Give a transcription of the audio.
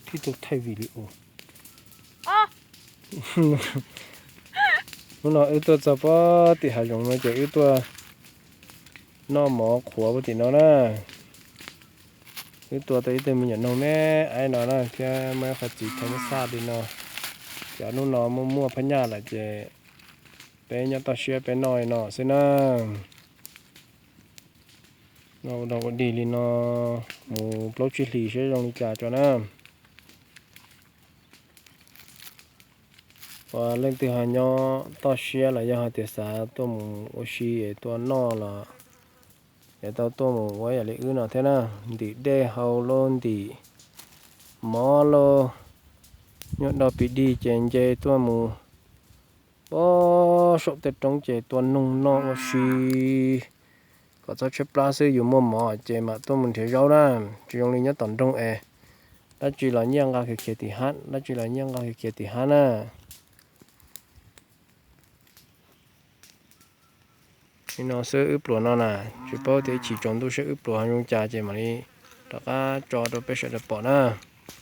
Thib tug thaij vim li u. Hnub no wb tuaj txog pem tim hav zoov no ces wb tuaj noj mov qhuav pem tim no na. Wb tua tau ib tug me nyuam noog me aib no na thiab muaj ib qho txiv thauj muab xaj li no. Ces hnub no muaj muaj phab nyaj lawm ces peb nyob toj siab peb noj li no xwb na. Noj ua dog ua dig li no mus plaub tsib hlis seb zoo li cas tso na. Uas leej twg ho nyob toj siab los yog hais tias xav tuaj mus ua si es tuaj noj los yuav tau tuaj mus ua yam li wb no thiab na. Ntim dej haus lauj, ntim mov lauj, nyuaj dog pim dig ces nce tuaj mus pem saum tej roob ces tua noog noj ua si kom txhob tshaib plab xwb. Yus muaj mov ces mam tuaj mus nrhiav zaub na, tsis zoo li nyob tom nroog es dab tsi los nyiaj nqa khiav khiav tim hab, dab tsi los nyiaj nqa khiav khiav tim hab na. Li no xwb wb pluas no na, tsis paub tias ib chim tsaus ntuj seb wb pluas zoo cas ces mam li rov qab tso rau peb sawv daws pom na.